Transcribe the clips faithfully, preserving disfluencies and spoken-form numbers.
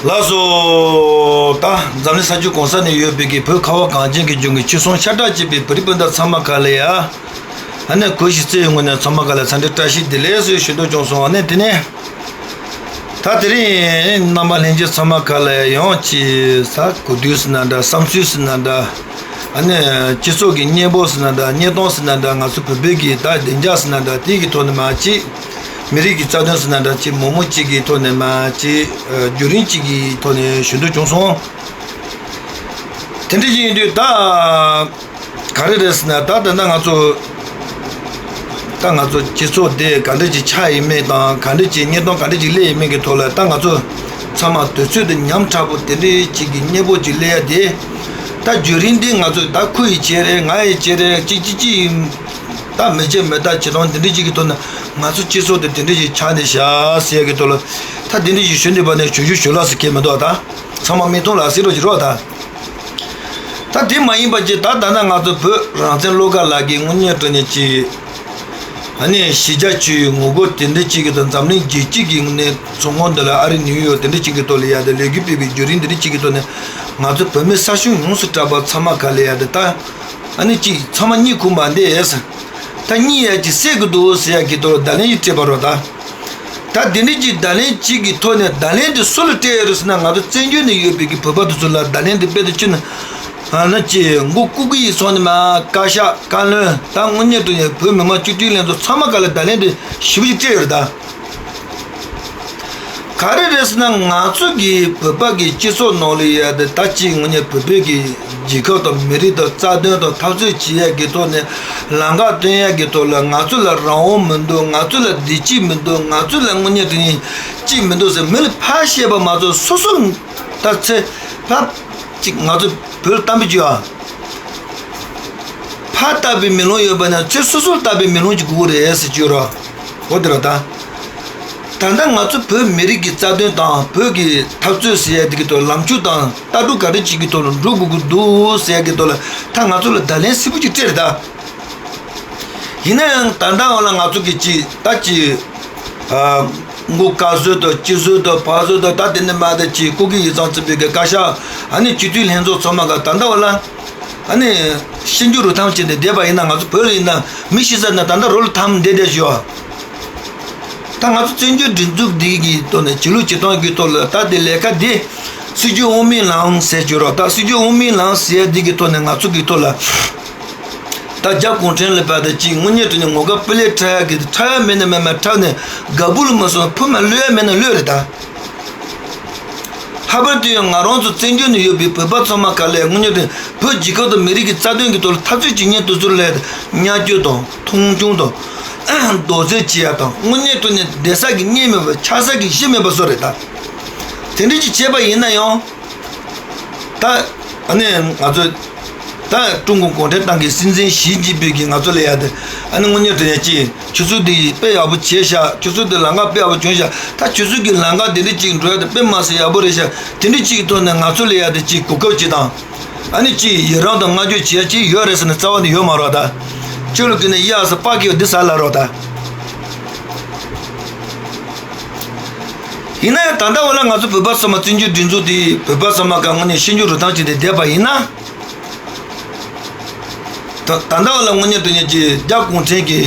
ལགས་སོ། ད་འཛམ་གླིང་ས་ཕྱོགས་གང་ས་ནས་ཡོད་པའི་གི་བོད་ཁ་བ་གངས་ཅན་གྱི་ལྗོངས་ཀྱི་ཆོལ་གསུམ་ཤ་ཁྲག་གཅིག་པའི་བོད་རིགས་སྤུན་ཟླ་ཚང་མ་ག་ལ་ཡ། ཨ་ནི་གུས་ཞིག་བརྩེ་བའི་ངོས་ནས་ཚང་མ་ག་ལ་འཚམས་འདྲི་བཀྲ་ཤིས་བདེ་ལེགས་ཟེར་ཞུ་འདོད་བྱུང་སོང་། ཨ་ནི་དེ་ནས་ད་དེ་རིང་རྣམ་པ་ལྷན་རྒྱས་ཚང་མ་ག་ལ་ཡ་ཡོང་ཅི་ས་གོ་དུས་ཟེར་ན་འདྲ། བསམ་ཚུལ་ཟེར་ན་འདྲ། ཨ་ནི་སྤྱི་ཚོགས་ཀྱི་གཉེན་པོ་ཟེར་ན་འདྲ། གཉེན་སྟོན་ཟེར་ན་འདྲ། ང་ཚོ་བོད་པའི་གི་ད་བདེ་འཇགས་ཟེར་ན་འདྲ། དེའི་གི་ཐོག་ནས་མ་ཅིག་མི་རིགས་ཀྱི་རྩ་དོན་ཟེར་ན་འདྲ། ཅིག་མང་མང་ཅིག་གི་ཐོག་ནས་མ་ཅིག་བརྒྱུད་རིམ་ཅིག་གི་ཐོག་ནས་ཞུ་འདོད་བྱུང་སོང་། དེ་འདྲ་ཞིག་ཡིན་དུས་ད་ག་རེ་རེད་ཟེར་ན། ད་ད་ལྟ་ང་ཚོ་ད་ང་ཚོ་སྤྱི་ཚོགས་དེ་ག་འདྲ་ཅིག་ཆགས་ཡིན་མིན་དང་། ག་འདྲ་ཅིག་གཉེན་སྟོན་ག་འདྲ་ཅིག་སླེབས་ཡིན་མིན་གྱི་ཐོག་ལ། ད་ང་ཚོ་ཚང་མ་དུས་ཚོད་དེ་ཉམ་ཕྲ་པོ་དེ་འདྲ་ཅིག་གི་གཉེན་པོ་ཅིག་སླེབས་ཡ་དེ། ད་བརྒྱུད་རིམ་འདི་ང་ཚོས་ད་ཁོ་ཡི་བྱས་རེད། ང་ཡི་བྱས་རེད། ཅིག་ཅིག་ཅིག་ད་མི་བྱེད་མི་ད་བྱེད་སྟངས་དེ་འདྲ་ཅིག་གི་ཐོག་ནས་ང་ཚོ་སྤྱི་ཚོགས་དེ་དེ་འདྲ་ཅིག་ཆགས་ནས་བཞག་ཟེར་ཡ་གི་ཐོག་ལ། ད་དེ་འདྲ་ཅིག་ཞུ་འདོད་པ་ནས་ཞུ་རྒྱུ་ཞུ་ལ་ཟེར་མཁན་མི་འདུག་ད་ཚང་མ་མིག་མཐོང་ལ་ཟེར་རོགས་ཀྱི་རོགས་ད། ད་དེ་མ་ཡིན་པ་ཅིག་ད་ད་ལྟ་ང་ཚོ་བོད་རང་བཙན་བློ་དགའ་ལགས་ཀྱིས་དངོས་གནས་དྲང་གནས་ཅིག་ཨ་ནི་གཞིས་ཆགས་ཅིག་ངོ་རྒོལ་དེ་འདྲ་ཅིག་གི་ཐོག་འཛམ་གླིང་རྒྱལ་སྤྱི་གི་ངོས་ནས་མཚོ་སྔོན་འདི་ལ་ཨ་རི་ནིའུ་ཡོག་དེ་འདྲ་ཅིག་གི་ཐོག་ལ་ཡ་དེ་ལས་འགུལ་སྤེལ་བའི་བརྒྱུད་རིམ་དེ་འདྲ་ཅིག་གི་ཐོག་ནས་ང་ཚོ་བོད་མི་ས་ཁྱོན་ཡོངས་སུ་གྲགས་པ་ཚང་མ་ག་ལ་ཡ་དེ་ད་ཨ་ནི་ཅིག་ཚང་མ་གཉིད་ཁུག་མ་བསྡད་ཡས། ད་གཉིད་ཡ་ཅིག་སད་གི་འདུག་ཟེར་ཡ་གི་ཐོག་ལ་བརྡ་ལན་ཅིག་སྤྲད་པ་རོགས་ད། ད་དེ་འདྲ་ཅིག་བརྡ་ལན་ཅིག་གི་ཐོག་ནས་བརྡ་ལན་དེ་སུ་ལ་སྤྲད་ཡོད་རེད་ཟེར་ན། ང་ཚོ་བཙན་བྱོལ་ནས་ཡོད་པའི་གི་བོད་པ་དེ་ཚོ་ལ་བརྡ་ལན་དེ་དཔེ་དེ་ཅི་ན། ཨ་ན་ཅི་མགོ་སྐུ་གི་ཡིག་ཚང་ནས་མ་བཀའ་ཤག་བཀའ་བློན་ད་དངོས་གནས་དྲང་གནས་བོད་མི་མང་སྤྱི་འཐུས་ལྷན་ཚོགས་ཚང་མ་ག་ལ་བརྡ་ལན་དེ་ཞིབ་ཞིབ་སྤྲད་ཡོད་རེད་ད། ག་རེ་རེད་ཟེར་ན། ང་ཚོ་གི་བོད་པ་གི་སྤྱི་ཚོགས་ནང་ལ་ཡ་དེ་ད་ཅི་དངོས་གནས་བོད་པའི་གི་རྒྱལ་ཁབ་དང་མི་རིགས་དང་རྩ་དོན་དང་འཐབ་རྩོད་བྱེད་ཡ་གི་ཐོག་ནས་ལམ་ཁ་སྟོན་ཡ་གི་ཐོག་ལ་ང་ཚོ་ལ་རང་དབང་མི་འདུག་ང་ཚོ་ལ་བདེ་སྐྱིད་མི་འདུག་ང་ཚོ་ལ་དངོས་གནས་དྲང་གནས་སྐྱིད་མི་འདུག་ཟེར་མི་ལ་ཕར་བཤད་པ་མ་གཏོགས་སོ་སོ་ད་ཚེ་ཕར་ཅིག་ང་ཚོ་བོད་ལ་གཏམ་དཔེ་བརྗོད་ཨ། ཕར་བཏབ་པའི་མེ་ལོང་ཡོད་པ་ན་ཚེ་སོ་སོར་བཏབ་པའི་མེ་ལོང་ཅིག་དགོས་རེད་ཟེར་བརྗོད་རོགས། འོ་དེ་རོགས་ད། ད་ལྟ་ང་ཚོ་བོད་མི་རིགས་ཀྱི་རྩ་དོན་དང་བོད་ཀྱི་འཐབ་རྩོད་ཟེར་ཡ་དེ་གི་ཐོག་ལམ་ཕྱོགས་དང་ལྟ་གྲུབ་ག་རེ་ཅིག་གི་ཐོག་ལ་འགྲོ་དགོས་ཀྱི་འདུག་ཟེར་ཡ་གི་ཐོག་ལ་ད་ང་ཚོ་ལ་བརྡ་ལན་གསལ་པོ་ཅིག་སྤྲད་རེད་ད། ཡིན་ན་ཡང་ད་ལྟ་འོ་ལ་ང་ཚོ་གི་ཅིག་ད་ཅིག་ཨ། མགོ་དཀར་བཟོས་དང་སྤྱི་བཟོས་དང་ཕར་བཟོས་དང་ད་དེ་ནས་མ་ད་ཅིག་སྐུ་སྒེར་ཡིག་ཚང་བརྩི་བའི་གི་བཀའ་ཤག་ཨ་ནི་སྤྱི་འཐུས་ལྷན་ཚོགས་ཚང་མ་ག་ད་ལྟ་འོ་ལ་ཨ་ནི་ཤི་འགྱུར་རུ་ཐང་བྱས་ནས་བསྡད་པ་ཡིན་ན། ང་ཚོ་བོད་ལ་ཡིན་ན་མི་ཤི་ས་ན་ད་ལྟ་རོ་ལ་ཐང་བསྡད་བསྡད་ཞུ་བ། ད་ང་ཚོ་བཙན་བྱོལ་སྒྲིག་འཛུགས་འདི་གི་ཐོག་ནས་བྱེད་ལུགས་བྱེད་སྟངས་ཀྱི་ཐོག་ལ་ད་དེ་ལས་ཀ་འདི་སྲིད་ཇུས་དབང་མེད་ལངས་ཟེར་བརྗོད་རོགས། ད་སྲིད་ཇུས་དབང་མེད་ལངས་ཟེར་འདི་གི་ཐོག་ནས་ང་ཚོ་གི་ཐོག་ལ་ད་རྒྱ་གུང་ཁྲན་ལ་བར་དུ་ཅིག་དངོས་གནས་དྲང་གནས་ངོ་དགའ་སྤུ་ལས་འཁྲབ་ཡ་གི་འཁྲབ་ཡ་མེད་ན་མེད་མ་འཁྲབ་ནས་དགའ་སྤུ་ལ་མ་སོང་ཕུ་མ་གློད་ཡ་མེད་ན་གློད་རེད་ད། ལྷག་པར་དུ་ཡང་ང་རང་ཚོ་བཙན་བྱོལ་ནས་ཡོད་པའི་བོད་པ་ཚང་མ་ག་ལས་དངོས་གནས་དྲང་བོད་རྒྱལ་ཁབ་དང་མི་རིགས་ཀྱི་རྩ་དོན་གྱི་ཐོག་ལ་འཐབ་རྩོད་བྱེད་མཁན་དེ་ཚོ་ལ་བརྙས་བཅོས་དང་མཐོང་ཆུང་དང་རྡོག་རྫིས་བྱེད་ཡ་དང་། དངོས་གནས་དྲང་གནས་བསྡད་ས་གི་གནས་མེད་པ་ཆགས་ས་གི་གཞི་མེད་པ་བཟོ་རེད་ད། དེ་འདྲ་ཅིག་བྱས་པ་ཡིན་ན་ཡང་། ད་ཨ་ནི་ང་ཚོ་ད་ཀྲུང་གོ་གུང་ཁྲན་ཏང་གི་སྲིད་འཛིན་ཞི་ཅིན་ཕིང་གིས་ང་ཚོ་ལ་ཡ་དེ་ཨ་ནི་དངོས་གནས་དྲང་གནས་ཅིག་ཆུ་ཚོད་འདི་དཔེ་ཡག་པོ་བྱས་ཤག་ཆུ་ཚོད་འདི་ལམ་ཁ་དཔེ་ཡག་པོ་བྱུང་ཤག་ད་ཆུ་ཚོད་ཀྱི་ལམ་ཁ་འདི་འདྲ་ཅིག་འགྲོ་ཡ་དེ་དཔེ་མ་སྲིད་ཡག་པོ་རེད་ཤག་དེ་འདྲ་ཅིག་གི་ཐོག་ནས་ང་ཚོ་ལ་ཡ་དེ་ཅིག་གོ་སྐབས་ཅིག་དང་། ཨ་ནི་ཅིག་ཡི་རང་དང་བསྔགས་བརྗོད་བྱེད་ཡ་ཅིག་ཡོད་རེད་ཟེར་ན་རྩ་བ་ནས་ཡོད་མ་རེད་ད། ཁྱོད་ལ་ཀུན་ནས་གཡག་ཟེར་པགས་ཀྱི་འདི་ཟ་ལ་རོགས་ད། ཡིན་ན་ཡང་ད་ལྟ་བ་ལ་ང་ཚོ་བོད་པ་ཚང་མ་བཙན་བྱོལ་སྒྲིག་འཛུགས་འདི་བོད་པ་ཚང་མ་ག་དངོས་གནས་ཤི་འགྱུར་རུ་ཐང་བྱས་ཏེ་བསྡད་པ་ཡིན་ན། ད་ད་ལྟ་བ་ལ་དངོས་གནས་དྲང་གནས་ཀྱི་རྒྱ་གུང་ཁྲན་གྱི་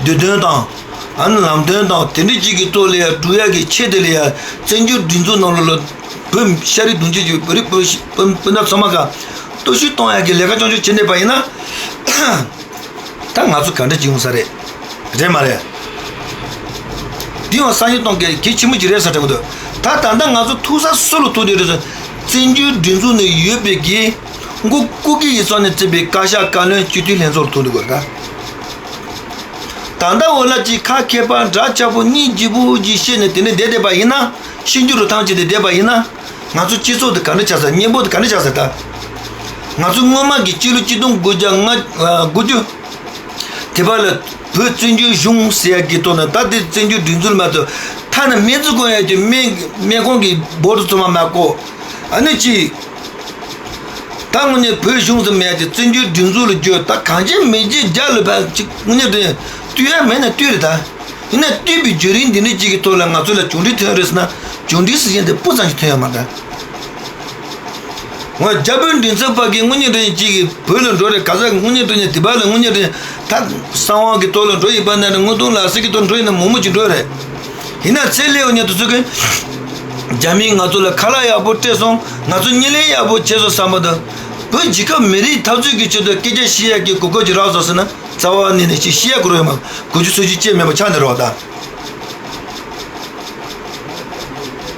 བདེན་དོན་དང་། ཨ་ནི་ལམ་སྟོན་དང་དེ་འདྲ་ཅིག་གི་ཐོག་ལ་ཡ་སྒྲུབ་ཡ་གི་ཆེད་དུ་ལ་ཡ་བཙན་བྱོལ་སྒྲིག་འཛུགས་ནང་ལོགས་ལ་བོད་ཤ་རུས་གདུང་རྒྱུད་ཀྱི་བོད་རིགས་སྤུན་སྤུན་སྤུན་ཟླ་ཚང་མ་ག་གཏོར་བཤིག་གཏོང་ཡ་གི་ལས་ཀ་རྐྱང་རྐྱང་བྱེད་བསྡད་པ་ཡིན་ན། ད་ང་ཚོ་ག་འདྲ་ཅིག་ཡོང་ས་རེད། རེད་མ་རེད། འདི་ཡང་སང་ཉིན་གཏོང་གི་གལ་ཆེན་པོ་ཅིག་རེད་ས་དྲན་གི་འདུག་ད་ད་ལྟ་ང་ཚོ་ཐུག་ས་སུ་ལ་ཐུག་བསྡད་རེད་ཟེར། བཙན་བྱོལ་སྒྲིག་འཛུགས་ནང་ཡོད་པའི་གི་མགོ་སྐུ་སྒེར་ཡིག་ཚང་ནས་བརྩིས་པའི་བཀའ་ཤག་བཀའ་བློན་སྤྱི་འཐུས་ལྷན་ཚོགས་ལ་ཐུག་འདུག་གོ་ད། ད་ལྟ་འོ་ལ་ཅིག་ཁ་མཁས་པ་འདྲ་ཆགས་པོ་སྙིང་རྗེ་པོ་ཅིག་བཤད་ནས་དེ་ནས་བསྡད་བསྡད་པ་ཡིན་ན། ཤི་འགྱུར་རུ་ཐང་བྱས་ཏེ་བསྡད་པ་ཡིན་ན། ང་ཚོ་སྤྱི་ཚོགས་དེ་ག་འདྲ་ཆགས་ས། གཉེན་པོ་དེ་ག་འདྲ་ཆགས་ས་ད། ང་ཚོ་སྔོན་མ་གི་སྤྱི་ལོ་ཆིག་སྟོང་དགུ་བརྒྱ་ལྔ་དགུ་བཅུ། དེ་བར་ལ་བོད་བཙན་བྱོལ་གཞུང་ཟེར་ཡ་གི་ཐོག་ནས་ད་དེ་བཙན་བྱོལ་སྒྲིག་འཛུགས་ལ་མ་གཏོགས་ཐ་ན་སྨན་རྩིས་སྐོང་ཡ་གི་སྨན་སྨན་ཁང་གི་བོར་དུ་ཚང་མ་མ་བསྐོ། ཨ་ནི་ཅི། ད་དངོས་གནས་བོད་གཞུང་ཟེར་མེད་ཡ་དེ་བཙན་བྱོལ་སྒྲིག་འཛུགས་ལ་བསྒྱུར། ད་གང་བྱེད་མི་བྱེད་རྒྱ་ལ་ཕར་ཅིག་དངོས་གནས་དེ་བཏུལ་ཡ་མེད་ན་བཏུལ་རེད་ད། ཡིན་ན་བཏུལ་བའི་བརྒྱུད་རིམ་འདི་འདྲ་ཅིག་གི་ཐོག་ལ་ང་ཚོ་ལ་གྱོང་རིན་ཐོན་རེད་ཟེར་ན། གཞུང་འབྲེལ་ཟེར་མཁན་དེ་སྤུ་ཙམ་ཞིག་ཐོན་ཡོད་མ་རེད། འོ་རྒྱ་བོད་མགྲིན་ཚབ་པ་གིས་དངོས་གནས་དྲང་གནས་གཅིག་གིས་བོད་ལ་འགྲོ་རེད། ག་ས་དངོས་གནས་དྲང་གནས་དེ་བ་ལ་དངོས་གནས་དྲང་གནས་ད་གསང་བ་གི་ཐོག་ལ་འགྲོ་ཡིན་པ་ན་རེད། དངོས་དོན་ལ་སྲིད་ཀྱི་ཐོག་འགྲོ་ཡིན་ན་མང་མང་ཅིག་འགྲོ་རེད། ཡིན་ན་ཚེ་ལས་འོ་ཉིད་དུ་ཚུལ་གྱིས་རྒྱ་མིས་ང་ཚོ་ལ་ཁ་ལག་ཡག་པོ་སྤྲད་སོང་། ང་ཚོ་ཉིན་ལས་ཡག་པོ་བྱས་སོང་བསམ་པ་དང་། བོད་རྒྱལ་ཁབ་མི་རིགས་འཐབ་རྩོད་ཀྱི་ཆེད་དུ་སྐད་ཆ་བཤད་ཡག་གི་གོ་སྐབས་ཅིག་རག་སོང་ཟེར་ན། རྩ་བ་ནས་ནས་ཅིག་བཤད་ཡག་གི་རོགས་ཡོད་མ། གོ་རྒྱུ་ཚོར་རྒྱུ་ཅི་མེད་པ་ཆགས་ནས་རོགས་ད།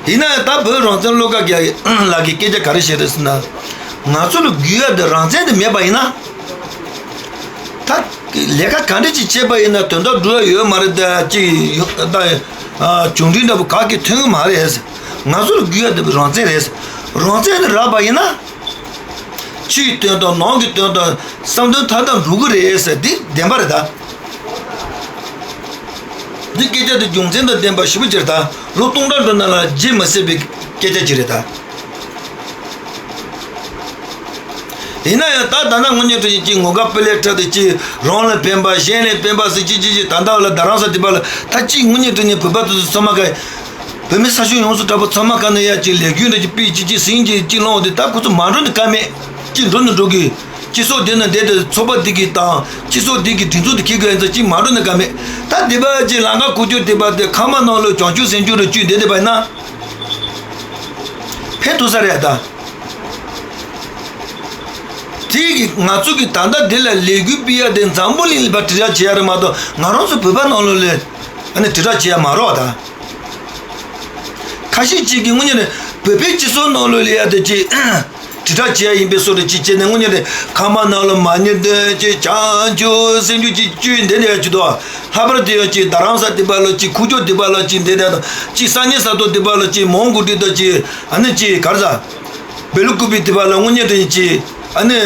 ཡིན་ན་ཡང་ད་བོད་རང་བཙན་བློ་དགའ་རྒྱལ་ལགས་ཀྱིས་སྐད་ཆ་ག་རེ་བཤད་རེད་ཟེར་ན། ང་ཚོ་ལ་དགོས་ཡ་དེ་རང་བཙན་དེ་མེད་པ་ཡིན་ན། ད་ལས་ཀ་ག་འདྲ་ཅིག་བྱས་པ་ཡིན་ན་དོན་དག་སྒྲུབ་ཡ་ཡོད་མ་རེད། ད་ཅིག་ད་བྱུང་འཕྲིན་འདྲ་པོ་ག་གེ་ཐོན་གི་མ་རེད། ང་ཚོ་ལ་དགོས་ཡ་དེ་རང་བཙན་རེད། རང་བཙན་དེ་རག་པ་ཡིན་ན། ཕྱིའི་དོན་དང་ནང་གི་དོན་དང་བསམ་དོན་མཐའ་དག་འགྲུབ་གི་རེད་ཟེར་འདི་བདེན་པ་རེད་ད། འདི་སྐད་ཆ་འདི་རྒྱུ་མཚན་དང་ལྡན་པ་ཞེ་པོ་ཅིག་རེད་ད། ལོ་སྟོང་ཕྲག་འགྲོ་ན་ལ་བརྗེད་མི་སྲིད་པའི་སྐད་ཆ་ཅིག་རེད་ད། ཡིན་ན་ཡང་ད་ད་ན་དངོས་གནས་དྲང་གནས་ཀྱི་ངོ་དགའ་སྤུ་ལས་ཁྲ་དེ་ཅིག་རང་ལ་ཕན་པ་གཞན་ལ་ཕན་པ་ཟེར་ཅིག་ཅིག་ཅིག་ད་ལྟ་བ་ལ་རྡ་རམ་ས་དེ་པ་ལ་ད་ཅིག་དངོས་གནས་དྲང་གནས་བོད་པ་དེ་ཚོ་ཚང་མ་ག་བོད་མི་ས་ཞིང་ཡོངས་སུ་གྲགས་པ་ཚང་མ་ག་ནས་ཡ་གཅིག་ལས་འགུལ་འདྲ་གཅིག་སྤེལ་གཅིག་གཅིག་ཟིང་གཅིག་གཅིག་སློང་འོང་དུས་ད་ཁོ་ཚོ་མ་འགྲོ་ནི་ཀ་མེད། གཅིག་འགྲོ་ནི་འགྲོ་གི། སྤྱི་ཚོགས་འདི་ན་བསྡད་དེ་ཚོགས་པ་འདི་གི་དང་སྤྱི་ཚོགས་འདི་གི་སྒྲིག་འཛུགས་འདི་འཁྱེར་དགོས་ཡིན་ཙང་གཅིག་མ་འགྲོ་ནི་ཀ་མེད། ད་འདི་པ་གཅིག་ལམ་ཁ་ཁུག་ཀྱོག་འདི་པ་དེ་ཁང་པ་ནང་ལ་གྱོང་ཆུ་ཟིང་ཆུ་རུ་བཅུག་བསྡད་བསྡད་པ་ཡིན་ན། ཕན་ཐོགས་ས་རེད་ད། དེ་གི་ང་ཚོ་གི་ད་ལྟ་འདི་ལ་ལས་འགུལ་སྤེལ་ཡ་དེ་འཛམ་བུ་གླིང་ལ་ཕར་དྲིལ་བསྒྲགས་བྱེད་ཡ་རེད་མ་གཏོགས་ང་རང་ཚོ་བོད་པ་ནང་ལོགས་ལ་ཨ་ནི་དྲིལ་བསྒྲགས་བྱེད་ཡ་མ་རེད་ད། ཁ་ཤས་ཅིག་གིས་དངོས་གནས་ནས་བོད་པའི་སྤྱི་ཚོགས་ནང་ལོགས་ལ་ཡ་དེ་ཅིག་དྲིལ་བསྒྲགས་བྱེད་ཡ་ཡིན་པའི་བཟོ་འདྲ་ཅིག་བྱས་ནས་དངོས་གནས་ནས་ཁང་པ་ནང་ལ་མ་ཎི་འདོན་ཅིག་གྱོང་ཆུ་ཟིང་ཆུ་ཅིག་བཅུག་འདི་འདྲ་ཡ་ཅིག་འདུག་ལྷག་པར་དུ་ཡང་ཅིག་རྡ་རམ་ས་འདི་པ་ལ་ཅིག་ཁུག་ཀྱོག་འདི་པ་ལ་ཅིག་འདི་འདྲ་དང་ཅིག་སང་ཉིན་གཟའ་ཐོ་འདི་པ་ལ་ཅིག་མོན་གྷོ་ཊི་དང་ཅིག་ཨ་ནི་ཅིག་ག་རེ་ཟ། སྦེལ་ཀོབ་འདི་པ་ལ་དངོས་གནས་དྲང་གནས་ཅིག་ཨ་ནི་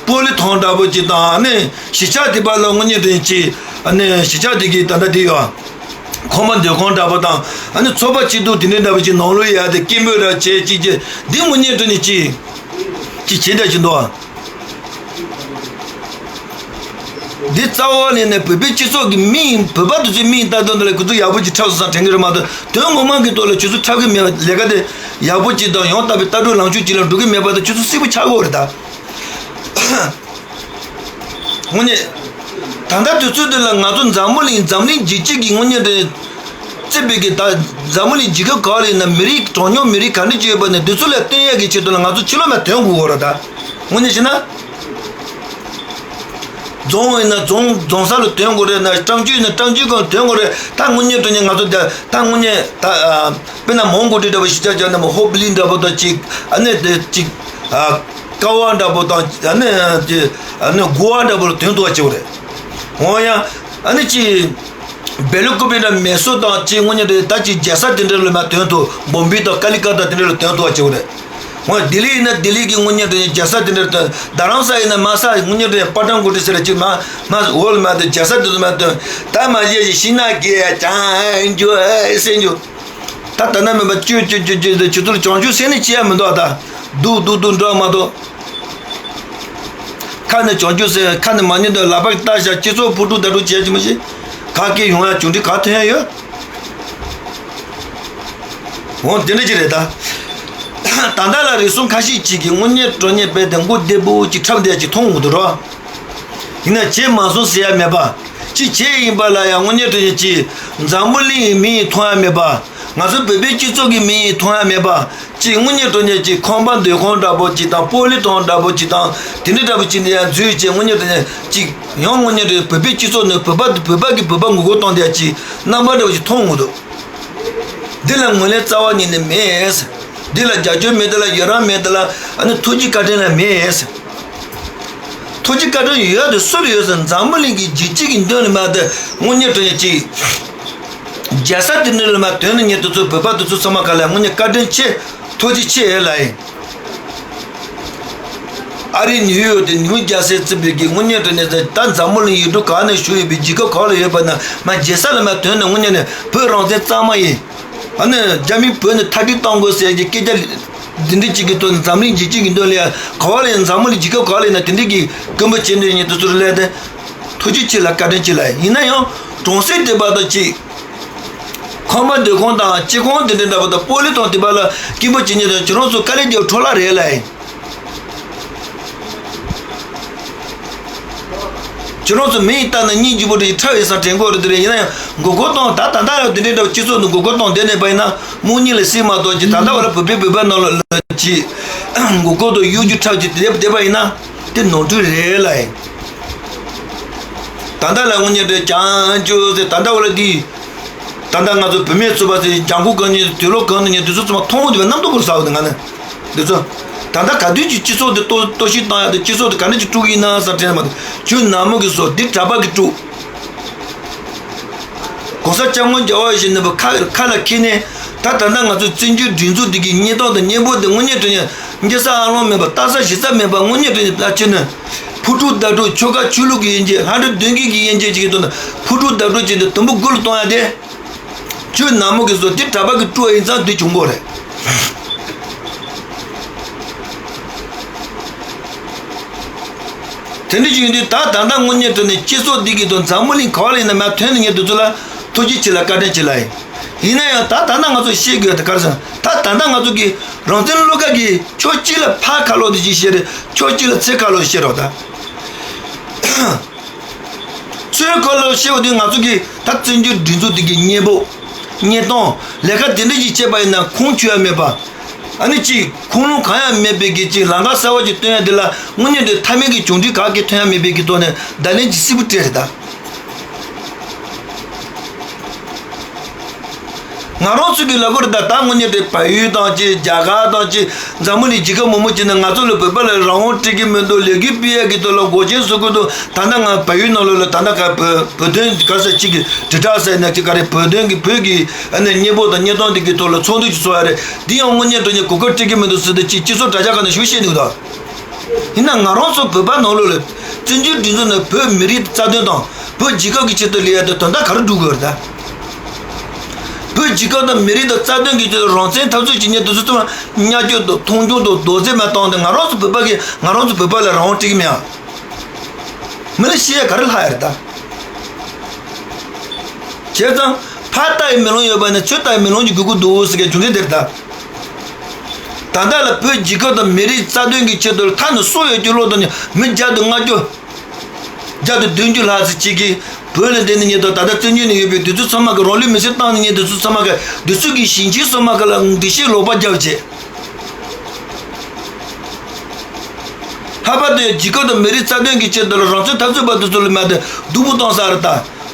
པོ་ལི་ཐང་འདྲ་པོ་ཅིག་དང་ཨ་ནི་གཞིས་ཆགས་འདི་པ་ལ་དངོས་གནས་དྲང་གནས་ཅིག་ཨ་ནི་གཞིས་ཆགས་འདི་གི་ད་ལྟ་འདི་ཡོད། ཁང་པ་སྡོད་ཁང་འདྲ་པོ་དང་ཨ་ནི་ཚོགས་པ་སྐྱིད་སྡུག་དེ་འདྲའི་འདྲ་པོ་ཅིག་ནང་ལོགས་ཡ་དེ་སྐད་འབོད་ར་བྱས་ཅིག་ཅིག་འདི་དངོས་གནས་དྲང་གནས་ཅིག་ཅིག་བྱེད་བསྡད་ཀྱི་འདུག་འདི་རྩ་བ་ནས་ནས་བོད་པའི་སྤྱི་ཚོགས་ཀྱི་མི་ཡིན་བོད་པ་དེ་ཚོའི་མི་ཡིན་ལྟ་དོན་དེ་ལ་ཁོ་ཚོ་ཡག་པོ་ཅིག་འཁྲབ་སོང་ཙང་དྲན་གྱི་རེད་མ་གཏོགས་དོན་ངོ་མ་གི་ཐོག་ལ་ཁྱོད་ཚོ་འཁྲབ་ཀྱི་མེད་པ་ལས་ཀ་དེ་ཡག་པོ་ཅིག་དང་ཡང་དག་པའི་ལྟ་གྲུབ་ལངས་ཕྱོགས་ཅིག་ལ་འགྲོ་གི་མེད་པ་དེ་ཁྱོད་ཚོ་གསལ་པོ་ཆགས་ཀྱི་ཡོད་རེད་ད། དངོས་གནས། ད་ལྟ་དུས་ཚོད་འདི་ལ་ང་ཚོ་འཛམ་བུ་གླིང་འཛམ་གླིང་རྒྱལ་སྤྱི་གི་དངོས་གནས་དེ་རྩིས་པའི་གི་ད་འཛམ་བུ་གླིང་རྒྱལ་ཁབ་ག་ལ་ཡིན་ན་མི་རིགས་གྲངས་ཉུང་མི་རིགས་ག་འདྲ་ཅིག་ཡོད་པ་ནས་འདི་ཚོ་ལ་བསྟུན་ཡས་ཀྱི་ཆེད་དུ་ལ་ང་ཚོ་ཕྱི་ལོགས་ལ་ཐོན་དགོས་ཀྱི་རེད་ད། དངོས་གནས་བྱས་ན། རྫོང་ཡིན་ན་རྫོང་རྫོང་ས་ལ་ཐོན་དགོས་རེད་ན་སྤྲང་ཕྱུག་ཡིན་ན་སྤྲང་ཕྱུག་སྒང་ཐོན་དགོས་རེད་ད། དངོས་གནས་དྲང་གནས་ང་ཚོ་ད་ད་དངོས་གནས་ད་དཔེར་ན་མོན་གྷོ་ཊི་འདྲ་པོ་གཞིས་ཆགས་བྱས་ན་མོ་ཧོ་པི་ལི་འདྲ་པོ་དང་ཅིག་ཨ་ནི་དེ་ཅིག་ཀ་བ་འདྲ་པོ་དང་ཨ་ནི་ཅིག་ཨ་ནི་གོ་བ་འདྲ་པོ་ལ་ཐོན་ཐུབ་པ་བྱེད་དགོས་རེད། འོ་ཡང་ཨ་ནི་ཅིག་སྦེལ་ཀོབ་འདྲ་མེ་སོར་དང་ཅིག་དངོས་གནས་དྲང་གནས་ད་ཅིག་རྒྱལ་ས་དེ་འདྲ་ལ་མར་ཐོན་ཐུབ། བོམ་བེ་དང་ཀ་ལི་ཀ་ཏ་དེ་འདྲ་ལ་ཐོན་ཐུབ་པ་བྱེད་དགོས་རེད། འོ་ལྡི་ལི་ཡིན་ན་ལྡི་ལི་གི་དངོས་གནས་དྲང་གནས་རྒྱལ་ས་དེ་འདྲ་ལ་ཐོན། རྡ་རམ་ས་ཡིན་ན་མ་ས་དངོས་གནས་དྲང་གནས་པ་ཊན་ཀོ་ཊི་ཟེར་ཅིག་མ་མ་འོག་ལ་མར་ཐོན། རྒྱལ་ས་དེ་ཚོ་མར་ཐོན། ད་མ་གཞི་ཞིག་ཤིང་ནགས་ཀྱི་ཅང་འཇུ་ཨེ་སེ་འཇུ། ད་ད་ན་མེད་པ་ཅུ་ཅུ་ཅུ་ཅུ་དེ་ཁྱོད་ཚོར་གྱོང་ཆུ་ཟེར་ནས་ཅི་ཡང་མི་འདུག་ད་སྡུག་སྡུག་སྡུག་འགྲོ་མ་གཏོགས། ཁ་ནས་གྱོང་ཆུ་ཟེར། ཁ་ནས་མ་ཉན་དུ་ལག་པ་བཏགས་བཞག་སྤྱི་ཚོགས་ཕུ་དཀྲུག་ད་དཀྲུག་བྱས་ཀྱི་མ་གཞི་ག་གེ་ཡོང་ཡ་བྱུང་འདི་ག་ཐོན་ཡ་ཡོད། འོ་དེ་འདྲ་ཅིག་རེད་ད། ད་ལྟ་ལ་རེ་ཟུང་ཁ་ཤས་ཅིག་གིས་དངོས་གནས་དྲང་གནས་རྦད་དེ་མགོ་བདེ་པོ་ཅིག་འཁྲབ་བསྡད་ཅིག་མཐོང་འོང་གི་འདུག་རོ། ཡིན་ན་བྱས་མ་སོང་ཟེར་ཡ་མེད་པ། ཅིག་བྱས་ཡིན་པ་ལ་ཡང་དངོས་གནས་དྲང་གནས་ཅིག་འཛམ་བུ་གླིང་གི་མི་ཡིས་མཐོང་ཡ་མེད་པ། ང་ཚོ་བོད་པའི་སྤྱི་ཚོགས་ཀྱི་མི་ཡིས་མཐོང་ཡ་མེད་པ། ཅིག་དངོས་གནས་དྲང་གནས་ཅིག་ཁང་པ་སྡོད་ཁང་འདྲ་པོ་ཅིག་དང་པོ་ལི་ཐང་འདྲ་པོ་ཅིག་དང་དེ་འདྲ་འདྲ་པོ་ཅིག་ནས་ཡང་འཛུལ་བྱས་དངོས་གནས་དྲང་གནས་ཅིག་ཡང་དངོས་གནས་དྲང་བོད་པའི་སྤྱི་ཚོགས་ནས་བོད་པ་བོད་པ་གི་བོད་པ་ངོ་རྒོལ་གཏོང་བསྡད་ཅིག་རྣམ་པ་འདྲ་པོ་ཅིག་མཐོང་འོང་གི་འདུག་འདི་ལ་ངོས་ལེན་རྩ་བ་ཉིད་ནས་མེད། འདི་ལ་རྒྱབ་སྐྱོར་མེད་དེ་ལ་ཡི་རང་མེད་དེ་ལ་ཨ་ནི་ཐུགས་རྗེ་བཀའ་དྲིན་ལ་མེད། ཐུགས་རྗེ་བཀའ་དྲིན་ཡོད་དེ་སུ་ལ་ཡོད་ཟེར་འཛམ་བུ་གླིང་གི་རྒྱལ་སྤྱི་གི་མདུན་ལ་མར་དེ་དངོས་གནས་དྲང་གནས་ཅིག་རྒྱལ་ས་དེ་འདྲ་ལ་མར་ཐོན་ནས་ཉིན་དེ་ཚོ་བོད་པ་དེ་ཚོ་ཚང་མ་ག་ལ་དངོས་གནས་བཀའ་དྲིན་ཆེ། ཐུགས་རྗེ་ཆེ་ལ་ཡིན། ཨ་རི་ནིའུ་ཡོག་དེ་ནིའུ་ཇར་སི་རྩིས་པའི་གི་དངོས་གནས་དྲང་གནས་ད་འཛམ་བུ་གླིང་ཡུལ་གྲུ་གང་ནས་བཞུགས་ཡོད་པའི་རྒྱལ་ཁབ་གང་ལ་ཡོད་པ་ན་མར་རྒྱལ་ས་ལ་མར་ཐོན་ནས་དངོས་གནས་ནས་བོད་རང་བཙན་གཙང་མ་ཡིན། ཨ་ནི་རྒྱ་མིས་བོད་ནས་མཐའ་སྐྲོད་གཏོང་དགོས་ཟེར་གྱི་སྐད་ཆ་འདི་འདྲ་གཅིག་གི་ཐོག་ནས་འཛམ་གླིང་རྒྱལ་སྤྱི་གི་མདུན་ལ་ཡ་ག་བ་ལ་ཡང་འཛམ་བུ་གླིང་རྒྱལ་ཁབ་ག་ལ་ཡིན་ན་དེ་འདྲ་གི་སྐུལ་མ་བྱེད་འདོད་ཉིན་དུ་ཚུར་སླེབས་ཏེ་ཐུགས་རྗེ་ཆེ་ལ་བཀའ་དྲིན་ཆེ་ལ་ཡིན་ན་ཡང་གྲོང་གསེབ་དེ་བར་དུ་ཅིག་ ཁང་པ་སྡོད་ཁང་དང་སྤྱི་ཁང་དེ་འདྲ་འདྲ་པོ་དང་སྤོ་ལོ་དང་དེ་པ་ལ་སྐྱིད་པོ་བྱེད་ཉེན་དང་ཁྱེད་རང་ཚོ་དཀའ་ལས་རྒྱབ་འཕྲོ་བརླག་རེད་ལ་ཡིན། ཁྱེད་རང་ཚོ་མི་ཡིས་བལྟས་ན་སྙིང་རྗེ་པོ་རེད། ཁྲ་ཡོད་ས་དྲན་གོ་རེད། དེ་རེད། ཡིན་ན་ཡང་མགོ་སྐོར་གཏོང་ད་ད་ལྟ་ལ་དེ་འདྲའི་འདྲ་བོ་སྤྱི་ཚོགས་ནང་མགོ་སྐོར་གཏོང་བསྡད་ནས་པ་ཡིན་ན་དམུ་གཉིད་ལ་སྲིད་མ་གཏོགས་ཀྱི་ད་ལྟ་བ་ལ་བོད་པའི་བོད་པ་ནང་ལ་ལ་ཅིག་མགོ་སྐོར་དང་གཡོ་སྒྱུ་འཁྲབ་ཀྱི་བསྡད་བསྡད་པ་ཡིན་ན་དེ་ནོར་འཁྲུལ་རེད་ལ་ཡིན། ད་ལྟ་ལ་དངོས་གནས་དྲན་བྱང་ཆུབ་ཟེར་ད་ལྟ་བ་ལ་འདི། ད་ལྟ་ང་ཚོ་བུད་མེད་ཚོ་པ་ཚོས་ལྗང་ཁུ་གང་ཉིད་དུས་ལོ་གང་དུ་ཉིད་དུས་ཚོད་ཚང་མ་མཐོང་འོང་དུས་པའི་རྣམ་རྟོག་པོར་ཟ་འོང་དུས་ང་ནི་འདི་ཚོ་ད་ལྟ་ག་དུས་ཀྱི་སྤྱི་ཚོགས་འདི་གཏོར་གཏོར་བཤིག་བཏང་ཡག་དང་སྤྱི་ཚོགས་འདི་ག་འདྲ་ཅིག་དཀྲུག་གི་ཡིན་ན་བསམ་དྲན་མ་གཏོགས་ཁྱོད་ནག་མོ་གི་བཟོ་འདི་གྲྭ་པ་གི་དཀྲུག་གོང་ས་སྐྱབས་མགོན་རྒྱལ་བ་ཡིད་བཞིན་ནོར་བུ་ཁ་ཁ་ལ་འཁྱེར་ནས་ད་ད་ལྟ་ང་ཚོའི་བཙན་བྱོལ་སྒྲིག་འཛུགས་འདི་གི་གཉེན་རྟགས་དང་གཉེན་པོ་འདི་དངོས་གནས་དྲང་གནས་འགྱེལ་ས་ཨ་ལོང་མེད་པ་ལྟ་ས་གཞི་ས་མེད་པ་དངོས་གནས་དྲང་གནས་ད་ཁྱེད་ནི་ཕུ་དཀྲུག་མདའ་དཀྲུག་ཆོལ་ཁ་ཆོས་ལུགས་ཀྱི་དབྱེ་འབྱེད་ལྷ་འདྲེ་གདོན་བགེགས་ཀྱི་དབྱེ་འབྱེད་ཅིག་གི་དོན་དུ་ཕུ་དཀྲུག་མདའ་དཀྲུག་བྱས་ཏེ་དུམ་བུ་དགུ་ལ་གཏོང་ཡ་དེ། ཁྱོད་ནག་མོ་གི་བཟོ་དེ་གྲྭ་པ་གི་དཀྲུག་ཡིན་ཙང་དེ་བྱུང་གོ་རེད། དེ་འདྲ་ཞིག་ཡིན་དུས་ད་ད་ལྟ་དངོས་གནས་དྲང་གནས་སྤྱི་ཚོགས་འདི་གི་དང་འཛམ་བུ་གླིང་ག་བ་ལ་ཡིན་ན་མ་ཐོན་ནས་ངས་འདི་ཚོ་ལ་ཐུགས་རྗེ་ཆེ་ལ་བཀའ་དྲིན་ཆེ་ལ་ཡིན། ཡིན་ན་ཡང་ད་ད་ལྟ་ང་ཚོ་ཤེས་དགོས་དེ་ག་རེ་ཟེར་ན་ད་ད་ལྟ་ང་ཚོ་གི་རང་བཙན་བློ་དགའ་གི་ཕྱོགས་གཅིག་ལ་ཕར་ཁ་ལོ་དེ་ཅིག་བཤད་རེད། ཕྱོགས་གཅིག་ལ་ཚུར་ཁ་ལོ་བཤད་རོགས་ད། ཚུར་ཁ་ལོ་བཤད་པ་དེ་ང་ཚོ་གི་ད་བཙན་བྱོལ་སྒྲིག་འཛུགས་དེ་གི་གཉེན་པོ་གཉེན་སྟོན་ལས་ཀ་དེ་འདྲ་ཞིག་བྱས་པ་ཡིན་ན་ཁུངས་འཁྱོལ་ཡ་མེད་པ། ཨ་ནི་གཅིག་ཁུངས་ལུང་གང་ཡང་མེད་པའི་གི་གཅིག་ལམ་ཁ་གསར་བ་ཅིག་སྟོན་ཡ་དེ་ལ་དངོས་གནས་དེ་མཐའ་མའི་གི་གྱོང་གྲིབ་ག་གེ་ཐོན་ཡ་མེད་པའི་གི་ཐོག་ནས་བརྡ་ལན་ཅིག་སིལ་བུ་སྤྲད་རེད་ད། ང་རང་ཚོ་གི་ལབ་དགོས་རེད་ད། ད་དངོས་གནས་དེ་བལ་ཡུལ་དང་ཅིག་རྒྱ་གར་དང་ཅིག་འཛམ་བུ་གླིང་རྒྱལ་ཁབ་མང་པོ་ཅིག་ནས་ང་ཚོ་ལ་བོད་པ་ལ་རང་དབང་སྤྲད་ཀྱི་མི་འདུག་ལས་འགུལ་སྤེལ་ཡ་གི་ཐོག་ལ་འགོག་རྐྱེན་བཟོ་གི་འདུག་ད་ལྟ་ང་བལ་ཡུལ་ནང་ལོགས་ལ་ད་ལྟ་ག་བོད་བོད་དོན་ག་ས་ཅིག་གི་དྲིལ་བསྒྲགས་ཟེར་ན་ཅིག་ག་རེ་བོད་དོན་གི་བོད་ཀྱི་ཨ་ནི་གཉེན་པོ་དང་གཉེན་སྟོན་དེ་གི་ཐོག་ལ་ཚོགས་འདུ་ཅིག་ཚོགས་ཡ་རེད། འདི་ཡང་དངོས་གནས་དྲང་གནས་གོ་སྐབས་སྤྲད་ཀྱི་མི་འདུག་ཟེར་ཏེ་ཅིག་སྤྱི་ཚོགས་དྲ་རྒྱ་ཁག་ནས་ཞུ་བཤད་འདུག་ད། ཡིན་ན་ང་རང་ཚོ་བོད་པ་ནང་ལོགས་ལ་བཙན་བྱོལ་སྒྲིག་འཛུགས་ནང་བོད་མི་རིགས་རྩ་དོན་དང་བོད་རྒྱལ་ཁབ་ཀྱི་ཆེད་དུ་ལས་ཡ་དེ་དོན་དག་ག་རེ་སྒྲུབ་དགོས་རེད་ད། བོད་རྒྱལ་ཁབ་དང་མི་རིགས་དང་རྩ་དོན་གྱི་ཆེད་དུ་རང་བཙན་འཐབ་རྩོད་བྱེད་མཁན་དེ་ཚོ་ཚང་མ་བརྙས་བཅོས་དང་མཐོང་ཆུང་དང་རྡོག་རྫིས་མ་བཏང་སྟེ་ང་རང་ཚོ་བོད་པ་གིས་ང་རང་ཚོ་བོད་པ་ལ་རང་དབང་སྤྲད་ཀྱི་མེད་ཨ། མི་ལ་བཤད་ཡ་ག་རེ་ལྷག་ཡ་རེད་ད། བྱས་ཙང་ཕར་ལྟ་ཡི་མེ་ལོང་ཡོད་པ་ནི་ཚུར་ལྟ་ཡི་མེ་ལོང་གི་དགོས་མཁོ་འདུག་ཟེར་མཁན་རྒྱུ་མཚན་དེ་རེད་ད། ད་ལྟ་ལ་བོད་རྒྱལ་ཁབ་དང་མི་རིགས་རྩ་དོན་གྱི་ཆེད་དུ་ཐ་ན་སྲོག་ཡོད་རྒྱུ་བློ་བཏང་ནས་མི་བརྒྱ་དང་ལྔ་བཅུ། བརྒྱ་དང་བདུན་ཅུ་ལྷག་ཙམ་ཅིག་གིས་བོད་ལ་བསྡད་ནས་ཉིན་དང་ད་ལྟ་བཙན་བྱོལ་ནས་ཡོད་པའི་དེ་ཚོ་ཚང་མ་གི་རང་ལུས་མེར་སྲེག་བཏང་ནས་ཉིན་དེ་ཚོ་ཚང་མ་གི་དེ་ཚོ་གི་ཞིང་ཆེན་ཚང་མ་གི་ལ་འདི་ཤེས་ལོག་པ་རྒྱབ་བྱས། ལྷག་པར་དུ་རྒྱལ་ཁབ་དང་མི་རིགས་རྩ་དོན་གྱི་ཆེད་དུ་ལ་རང་བཙན་འཐབ་རྩོད་པ་དེ་ཚོ་ལ་མ་དེ་སྡུག་པོ་བཏང་ས་རེད་ད།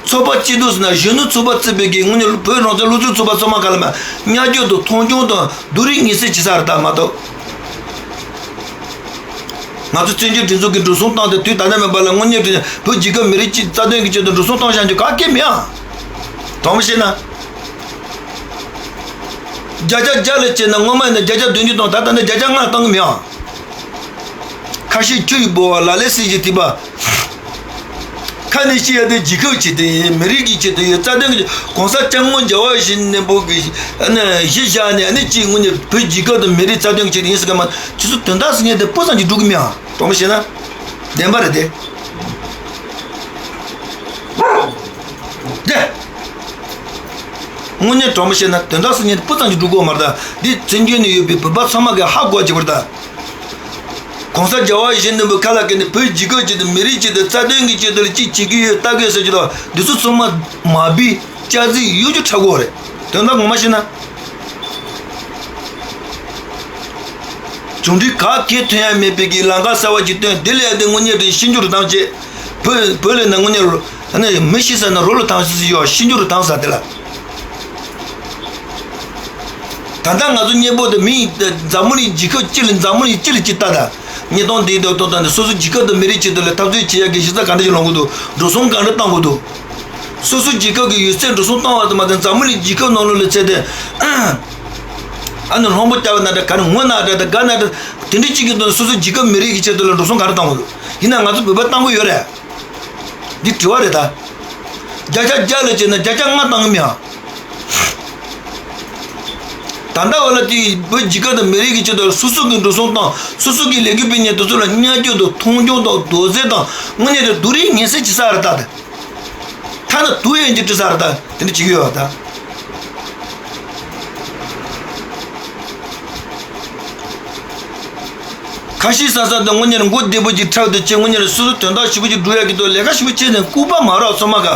ཚོགས་པ་སྐྱིད་སྡུག་ཟེར་ན་གཞོན་ནུ་ཚོགས་པ་བརྩིས་པའི་གི་དངོས་གནས་བོད་རང་བཙན་སློབ་ཕྲུག་ཚོགས་པ་ཚང་མ་ག་ལ་མ་བརྙས་བཅོས་དང་མཐོང་ཆུང་དང་སྡུག་རུས་ངན་སེལ་བྱེད་ས་རེད་ད་མ་གཏོགས། ང་ཚོ་བཙན་བྱོལ་སྒྲིག་འཛུགས་ཀྱི་འགྲོ་སོང་བཏང་སྟེ་དུས་ད་ལྟ་མེད་པ་ལ་དངོས་གནས་དྲང་བོད་རྒྱལ་ཁབ་མི་རིགས་གཅིག་རྩ་དོན་གྱི་ཆེད་དུ་འགྲོ་སོང་བཏང་བཞག་རྒྱུ་ག་གེ་མེད་ཨ། དྲང་པོ་བཤད་ན། བརྒྱ་ཆ་བརྒྱ་ལ་བྱས་ན་སྔོན་མ་ཡིན་ན་བརྒྱ་ཆ་བདུན་ཅུ་དང་ད་ལྟ་ནི་བརྒྱ་ཆ་ལྔ་བཏང་གི་མེད་ཨ། ཁ་ཤས་ཆུ་ཡི་ལྦུ་བ་ལ་ལས་སྲིད་ཀྱི་ཐིགས་པ། ཁ་ནས་བཤད་ཡ་དེ་རྒྱལ་ཁབ་ཆེད་དུ་ཡིན། མི་རིགས་ཀྱི་ཆེད་དུ་ཡིན། རྩ་དོན་གྱི་གོང་ས་སྐྱབས་མགོན་རྒྱལ་བ་ཡིད་བཞིན་ནོར་བུ་གི་ཨ་ནི་གཞི་བཞག་ནས་ཨ་ནི་གཅིག་དངོས་གནས་བོད་རྒྱལ་ཁབ་དང་མི་རིགས་རྩ་དོན་གྱི་ཆེད་དུ་ཡིན་ཟེར་གི་མ་ཁྱེད་ཚོ་དོན་དག་ཟེར་མཁན་དེ་སྤུ་ཙམ་གྱིས་འགྲུབ་གི་མེད་ཨ། དྲང་པོ་བཤད་ན། བདེན་པ་རེད་དེ། དེ། དངོས་གནས་དྲང་པོ་བཤད་ན་དོན་དག་ཟེར་མཁན་དེ་སྤུ་ཙམ་གྱིས་འགྲུབ་གི་མ་རེད་ད། འདི་བཙན་བྱོལ་ནས་ཡོད་པའི་བོད་པ་ཚང་མ་གིས་ཧ་གོ་བྱེད་པར་ད། གོང་ས་རྒྱལ་བ་ཡིད་བཞིན་ནོར་བུའི་ཁ་ལ་བཀལ་ནས་བོད་རྒྱལ་ཁབ་ཆེད་དུ་མི་རིགས་ཆེད་དུ་རྩ་དོན་གྱི་ཆེད་དུ་ལ་ཅིག་བྱེད་ཀྱི་ཡོད་ལྟ་གི་ཟེར་གྱི་ལ་འདི་ཚོ་ཚང་མ་མ་བིས་སྐྱག་རྫུན་གཡོ་སྒྱུ་འཁྲབ་གི་རེད། དོན་དག་ངོ་མ་བཤད་ན། གྱོང་གྲིབ་ག་གེ་ཐོན་ཡ་མེད་པའི་གི་ལམ་ཁ་གསར་བ་ཅིག་བཏོན་འདི་ལས་དེ་དངོས་གནས་དྲང་ཤིན་ཅུ་རུ་བཏང་བྱས། བོད་བོད་ལས་ན་དངོས་གནས་རུ་ཨ་ནི་མི་ཤི་ས་ན་རོ་ལ་བཏང་ཤི་ཤི་ཡོད་ཤིན་ཅུ་རུ་བཏང་ས་དེ་ལ། ད་ལྟ་ང་ཚོ་གཉེན་པོ་དེ་མི་འཛམ་བུ་གླིང་རྒྱལ་ཁབ་སྤྱི་ལ་འཛམ་བུ་གླིང་སྤྱི་ལ་སྤྱི་ལྟ་ད། ཉིས་སྟོང་འདིའི་དོན་དུ་ད་ནི་སོ་སོ་རྒྱལ་ཁབ་དང་མི་རིགས་ཆེད་དུ་ལ་འཐབ་རྩོད་བྱེད་ཡ་གི་གཞི་རྩ་ག་འདྲ་ཞིག་ལོན་དགོས་འདུག་འགྲོ་སོང་ག་འདྲ་བཏང་དགོས་འདུག་སོ་སོ་རྒྱལ་ཁབ་ཀྱི་ཡོད་ཚད་འགྲོ་སོང་བཏང་བ་ཙམ་མ་ཟད་འཛམ་བུ་གླིང་རྒྱལ་ཁབ་ནང་ལོགས་ལ་ཚད་དེ། ཨ་ནི་སློང་པོ་བསྐྱལ་བ་ན་འདྲ་ག་ནི་ངོ་ན་འདྲ་དང་དགའ་ན་འདྲ་དེ་འདྲ་གཅིག་གི་དོན་སོ་སོ་རྒྱལ་ཁབ་མི་རིགས་ཀྱི་ཆེད་དུ་ལ་འགྲོ་སོང་ག་རེ་བཏང་དགོས་འདུག་ཡིན་ན་ང་ཚོ་བོད་པ་བཏང་དགོས་ཡོད་རེད། འདི་དྲི་བ་རེད་ད། བརྒྱ་ཆ་བརྒྱ་ལ་བྱས་ན་བརྒྱ་ཆ་ལྔ་བཏང་གི་མེད་ཨ། ད་ལྟ་བ་ལ་དེ་བོད་རྒྱལ་ཁབ་དང་མི་རིགས་ཀྱི་ཆེད་དུ་སོ་སོ་གི་འགྲོ་སོང་དང་སོ་སོ་གི་ལས་འགུལ་སྤེལ་མཁན་དེ་ཚོ་ལ་བརྙས་བཅོས་དང་མཐོང་ཆུང་དང་རྡོག་རྫིས་དང་དངོས་གནས་དེ་སྡུག་རུས་ངན་སེལ་བྱེད་ས་རེད་ད་དེ། ཐ་ན་དུ་ཡན་གྱི་དྲི་ས་རེད་ད་དེ་འདྲ་བྱེད་ཀྱི་ཡོད་པ་ད། ཁ་ཤས་ས་ས་དང་དངོས་གཉེར་མགོ་བདེ་པོ་ཅིག་ཁྲག་དང་བཅས་དངོས་གཉེར་སོ་སོ་དོན་དག་ཞིབ་པོ་ཅིག་སྒྲུབ་ཡག་གི་ཐོག་ལས་ཀ་ཞིབ་པོ་བྱས་ནས་ལྐུགས་པ་མ་རག་ཚང་མ་ག་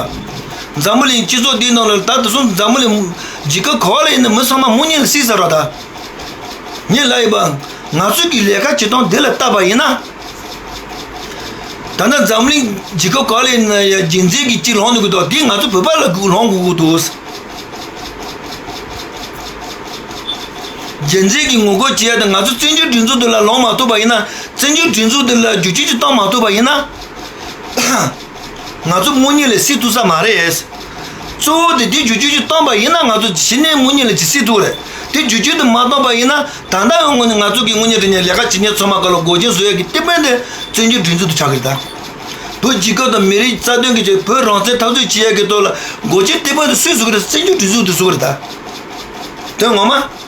འཛམ་བུ་གླིང་སྤྱི་ཚོགས་འདིའི་ནང་ལ་ད་དེ་སོང་འཛམ་བུ་གླིང་རྒྱལ་ཁབ་ག་ལ་ཡིན་ན་མི་ཚང་མ་དངོས་གཉེར་ལ་སྲིད་ས་ར་ད། ངས་ལབ་ཡིན་པ། ང་ཚོ་གི་ལས་ཀ་བྱེད་སྟངས་འདི་ལ་བལྟས་པ་ཡིན་ན། ད་ལྟ་འཛམ་གླིང་རྒྱལ་ཁབ་ག་ལ་ཡིན་ན་ཡང་རྒྱུ་མཚན་གྱི་ཅིག་ལངས་འདུག་གི་འདུག་འདི་ང་ཚོ་བོད་པ་ལ་ལངས་དགོས་ཀྱི་འདུག་རྒྱུ་མཚན་གྱི་ངོ་རྒོལ་བྱེད་ཡ་དེ་ང་ཚོ་བཙན་བྱོལ་སྒྲིག་འཛུགས་འདི་ལ་ལངས་མ་ཐུབ་པ་ཡིན་ན། བཙན་བྱོལ་སྒྲིག་འཛུགས་འདི་ལ་བསྒྱུར་བཅོས་ཅིག་བཏང་མ་ཐུབ་པ་ཡིན་ན། ང་ཚོ་དངོས་གཉེར་ལ་སྲིད་ཐུབ་ས་མ་རེད། གཙོ་བོ་དེ་དེ་བསྒྱུར་བཅོས་ཅིག་བཏང་པ་ཡིན་ན་ང་ཚོ་གཞི་ནས་དངོས་གཉེར་ལ་ཅིག་སྲིད་ཐུབ་རེད། དེ་བསྒྱུར་བཅོས་དེ་མ་བཏང་པ་ཡིན་ན་ད་ལྟ་ཡང་དངོས་གནས་ང་ཚོ་གི་དངོས་གཉེར་དེ་ནས་ལས་ཀ་བྱེད་མཁན་ཚང་མ་ག་ལ་འགོག་རྐྱེན་བཟོ་ཡ་གི་སྟེགས་བུ་དེ་བཙན་བྱོལ་སྒྲིག་འཛུགས་དེ་ཆགས་ཀྱི་རེད་ད། བོད་རྒྱལ་ཁབ་དང་མི་རིགས་རྩ་དོན་གྱི་ཆེད་བོད་རང་བཙན་འཐབ་རྩོད་བྱེད་ཡ་གི་ཐོག་ལ་འགོག་རྐྱེན་སྟེགས་བུ་དེ་སུས་བཟོ་གི་རེད། བཙན་བྱོལ་སྒྲིག་འཛུགས་དེ་བཟོ་གི་རེད་ད། དོན་ངོ་མ།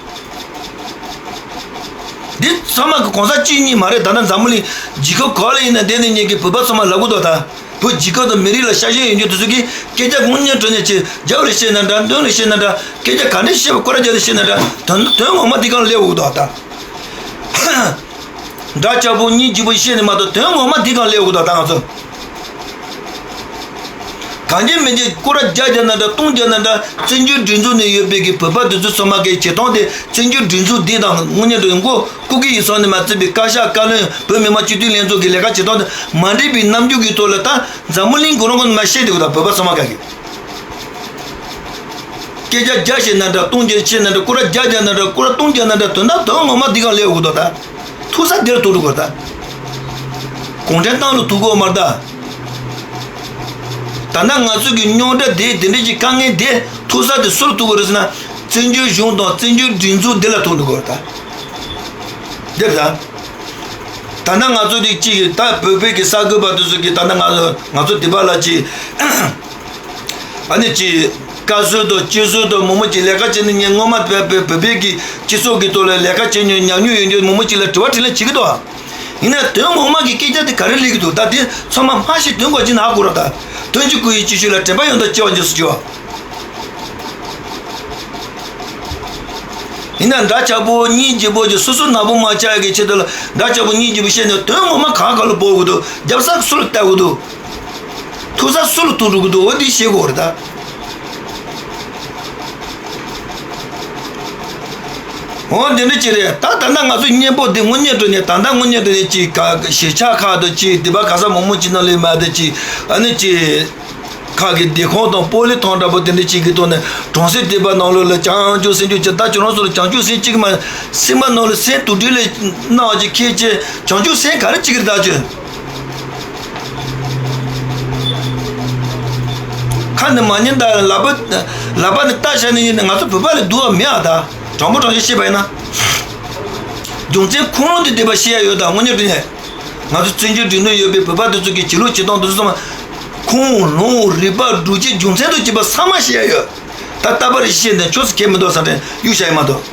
འདི་ཚང་མ་གི་གང་ཟག་གཅིག་གཉིས་མ་རེད། ད་ལྟ་འཛམ་བུ་གླིང་རྒྱལ་ཁབ་ག་ལ་ཡིན་ན་བསྡད་ནས་ཉན་གི་བོད་པ་ཚང་མ་ལབ་གི་འདུག་ད། བོད་རྒྱལ་ཁབ་དང་མི་རིགས་ལ་ཤ་ཞེན་ཡོད་མཁན་དེ་ཚོ་གིས་སྐད་ཆ་དངོས་གནས་དྲང་གནས་བྱས་རྒྱབ་ལ་བཤད་ན་འདྲ་མདུན་ལ་བཤད་ན་འདྲ་སྐད་ཆ་ག་འདྲ་བཤད་པ་སྐོར་ར་རྒྱག་ལ་བཤད་ན་འདྲ་དོན་དོན་ངོ་མ་འདི་གང་སླེབས་འོག་ཏུ་ད། འདྲ་ཆགས་པོ་སྙིང་རྗེ་པོ་བཤད་ནས་མ་གཏོགས་དོན་ངོ་མ་འདི་གང་སླེབས་འོག་ཏུ་ད་ང་ཚོ། གང་བྱས་མི་བྱས་སྐོར་ར་བརྒྱ་བརྒྱབ་ན་འདྲ་སྟོང་བརྒྱབ་ན་འདྲ་བཙན་བྱོལ་སྒྲིག་འཛུགས་ནས་ཡོད་པའི་གི་བོད་པ་དེ་ཚོ་ཚང་མ་གི་བྱེད་སྟངས་དེ་བཙན་བྱོལ་སྒྲིག་འཛུགས་འདི་དང་དངོས་གནས་དྲང་མགོ་སྐུ་སྒེར་ཡིན་སོང་ནས་མ་བརྩིས་པའི་བཀའ་ཤག་བཀའ་བློན་བོད་མི་མང་སྤྱི་འཐུས་ལྷན་ཚོགས་ཀྱི་ལས་ཀ་བྱེད་སྟངས་དེ་མ་འགྲིག་པའི་རྣམ་འགྱུར་གྱི་ཐོག་ལ་ད་འཛམ་བུ་གླིང་གི་རང་ཁོངས་ནས་མ་བཤད་དེ་གོ་ད་བོད་པ་ཚང་མ་ག་གི་སྐད་ཆ་བརྒྱ་བཤད་ན་འདྲ་སྟོང་བརྒྱ་བཤད་ན་འདྲ་སྐོར་ར་བརྒྱ་བརྒྱབ་ན་འདྲ་སྐོར་ར་སྟོང་བརྒྱབ་ན་འདྲ་དོན་དག་དོན་ངོ་མ་འདི་གང་སླེབས་འོག་ཏུ་ད། ཐུག་ས་འདིར་ཐུག་འགྲོ་དགོས་ད། གུང་ཁྲན་ཏང་ལ་ཐུག་དགོས་མ་རེད་ད། ད་ལྟ་ང་ཚོ་གི་རྙོག་དྲ་དེ་དེ་འདྲ་ཅིག་དཀའ་ངལ་དེ་ཐུག་ས་དེ་སུར་ཐུག་དགོས་རེད་ཟེར་ན། བཙན་བྱོལ་གཞུང་དང་བཙན་བྱོལ་སྒྲིག་འཛུགས་འདི་ལ་ཐུག་འགྲོ་དགོས་རེད་ད། འདིར་ད། ད་ལྟ་ང་ཚོ་དེ་གཅིག་གི་ད་བོད་པའི་གི་གསར་འགོད་པ་དེ་ཚོ་གི་ད་ལྟ་ང་ཚོ་ང་ཚོ་དེ་པ་ལ་ཅིག་ཨ་ནི་ཅིག་བཀའ་ཟུར་དང་སྤྱི་ཟུར་དང་མང་པོ་ཅིག་ལས་ཀ་བྱས་ནས་ངས་སྔོན་མ་བོད་པའི་བོད་པའི་གི་སྤྱི་ཚོགས་ཀྱི་ཐོག་ལ་ལས་ཀ་བྱས་མྱོང་ཉམས་མྱོང་ཡོད་མཁན་མང་པོ་ཅིག་ལ་དྲི་བ་དྲིས་ལན་བྱེད་ཀྱི་འདུག་ཡིན་ན་དོན་ངོ་མ་གི་སྐད་ཆ་དེ་ག་རེ་སླེབས་ཀྱི་འདུག་ད་དེ་ཚང་མ་སྨྲ་ཤེས་དོན་གོ་ཅི་ན་ཧ་གོ་ར་ད། དོན་གཅིག་ཀུན་གྱི་སྤྱི་ཚོགས་ལ་དྲན་པ་ཡོང་དང་སྐྱེ་བ་འཇོག་སུ་སྐྱེ་བ། ཡིན་ན་འདྲ་ཆགས་པོ་སྙིང་རྗེ་པོ་ཅིག་སོ་སོ་ནག་པོ་མ་ཆགས་ཡ་གི་ཆེད་དུ་ལ་འདྲ་ཆགས་པོ་སྙིང་རྗེ་པོ་བཤད་ནས་དོན་ངོ་མ་གང་ག་ལ་སྤོ་དགོས་འདུག་རྒྱབ་ས་སུ་ལ་བལྟ་དགོས་འདུག་ཐུག་ས་སུ་ལ་ཐུག་འགྲོ་གི་འདུག་འོ་འདི་ཤེས་དགོས་རེད་ད། འོ་འདི་འདྲ་ཅིག་རེད་ད། ད་ལྟ་ང་ཚོ་གཉེན་པོ་འདི་དངོས་གནས་དྲང་གནས་ད་ལྟ་དངོས་གནས་དྲང་གནས་ཅིག་ག་གཞིས་ཆགས་ཁག་ཏུ་ཅིག་སྡེ་པ་ག་ས་མང་པོ་ཅིག་ནང་ལས་མ་དེ་ཅིག་ཨ་ནི་ཅིག་ཁག་གི་སྡེ་ཁང་དང་སྤོ་ལོ་ཐང་འདྲ་པོ་དེ་འདྲ་ཅིག་གི་ཐོག་ནས་གྲོང་གསེབ་སྡེ་པ་ནང་ལོགས་ལ་བྱང་ཆུབ་སེམས་མཆོག་ཅིག་ད་ཁྱོད་རང་ཚོ་ལ་བྱང་ཆུབ་སེམས་གཅིག་མ་སེམས་པ་ནང་ལ་སེམས་དུག་སྦྲུལ་ལས་སྣང་བ་ཅིག་ཁྱེད་ཅིག་བྱང་ཆུབ་སེམས་ག་རེ་ཅིག་གི་རེད་ད་ཁྱོད། ཁ་ནས་མ་ཉན་ད་ལག་པ་ལག་པ་ནས་བལྟས་བཞག་ནས་ཡིན་ན་ང་ཚོ་བོད་པ་ལ་སྡུག་པ་མེད་ཨ་ད། དྲང་པོ་དྲང་བཞིན་བཤད་པ་ཡིན་ན། རྒྱུ་མཚན་ཁུངས་ལུང་དེ་བསྡད་པ་ཤེས་ཡ་ཡོད་ད་དངོས་གནས་དྲང་གནས། ང་ཚོ་བཙན་བྱོལ་སྒྲིག་འཛུགས་ཡོད་པའི་བོད་པ་དེ་ཚོ་གི་བྱེད་ལུགས་བྱེད་སྟངས་དེ་ཚོ་ཚང་མ་ཁུངས་ལུང་རིགས་པ་སྒྲུབ་བྱེད་རྒྱུ་མཚན་དང་བཅས་པ་ཚང་མ་ཤེས་ཡ་ཡོད། ད་ལྟ་བར་ཤེས་ནས་ཆོས་སུ་ཁེལ་མི་འདུག་བསམ་དྲན་གཡུག་བྱ་ཡི་མ་གཏོགས།